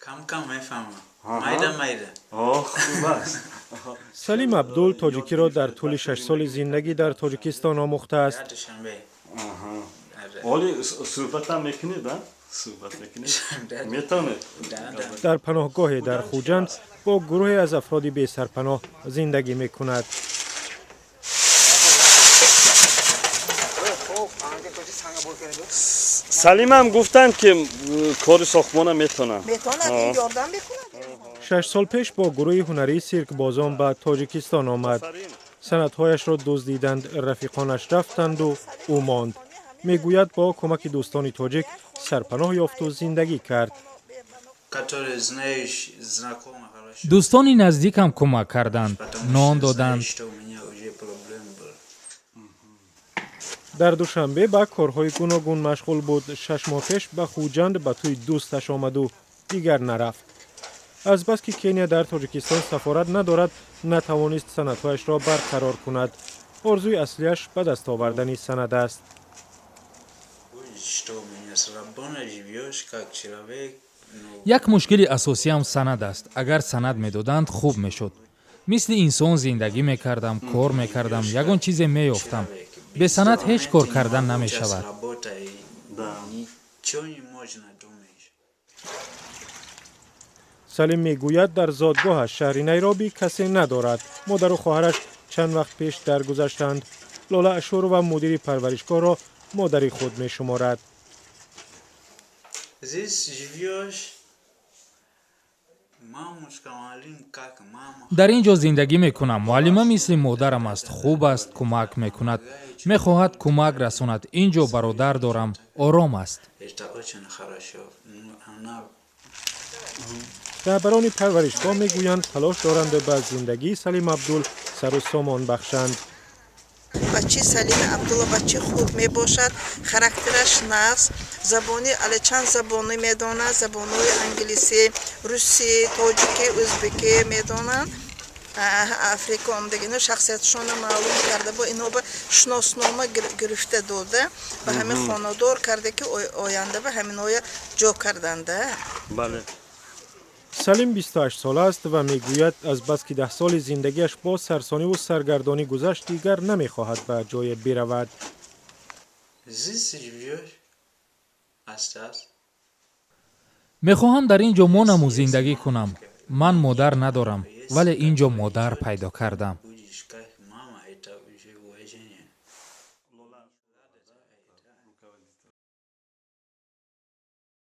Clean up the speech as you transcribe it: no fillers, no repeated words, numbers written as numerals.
Кам-кам мефаҳмам. Майда майда. Хуб аст. Салим Абдул тоҷикиро дар тӯли 6 соли зиндагӣ дар Тоҷикистон омӯхтааст. Душанбе. Оли суҳбатам мекунед, а? Суҳбат мекунед, метавонед? Дар паноҳгоҳе дар Хуҷанд бо гурӯҳе аз афроди бесарпаноҳ зиндагӣ мекунад. Салимам гуфтанд, ки кори сохтмона метавонам. 6 сол пеш бо гурӯҳи ҳунарии сиркбозон ба Тоҷикистон омад. Санадҳояшро дуздиданд, рафиқонаш рафтанду ӯ монд. Мегӯяд, бо кӯмаки дӯстони тоҷик сарпаноҳ ёфту зиндагӣ кард. Дӯстони наздикам кӯмак карданд, нон доданд. Дар Душанбе ба корҳои гуногун машғул буд. 6 моҳ пеш ба Хуҷанд ба тӯи дӯсташ омаду дигар нарафт. Азбаски Кения дар Тоҷикистон сафорат надорад, натавонист санадҳояшро барқарор кунад. Орзуи аслиаш ба даст овардани санад аст. Як мушкили асосиам санад аст. Агар санад медоданд, хуб мешуд. Мисли инсон зиндагӣ мекардам, кор мекардам, ягон чизе меёфтам. Бе санад ҳеҷ кор кардан намешавад. Салим мегӯяд, дар зодгоҳаш, шаҳри Найроби, касе надорад. Модару хоҳараш чанд вақт пеш даргузаштанд. Лола Ашурова мудири парваришгоҳро модари худ мешуморад. Дар ин ҷо зиндагӣ мекунам. Муаллима мисли модарам аст, хуб аст, кӯмак мекунад, мехоҳад кӯмак расонад. Ин ҷо бародар дорам, ором аст. Раҳбарони парваришгоҳ мегӯянд, талош доранд ба зиндагии Салим Абдул сару сомон бахшанд. Бачаи Салими Абдулла бачаи хуб мебошад, характераш нағз, забони али чанд забоне медонад, забонҳои англисӣ, русӣ, тоҷикӣ, ӯзбекӣ медонанд. Африка омдаги ино шахсиятшонро маълум карда, бо ино ба шиноснома гирифта дода, ба ҳамин хонадор карда, ки оянда ба ҳаминоя ҷо карданда. Бале. Салим 28 сола аст ва мегӯяд, азбаски 10 соли зиндагиаш бо сарсониву саргардонӣ гузашт, дигар намехоҳад ба ҷое биравад. Мехоҳам дар ин ҷо монаму зиндагӣ кунам. Ман модар надорам, вале ин ҷо модар пайдо кардам.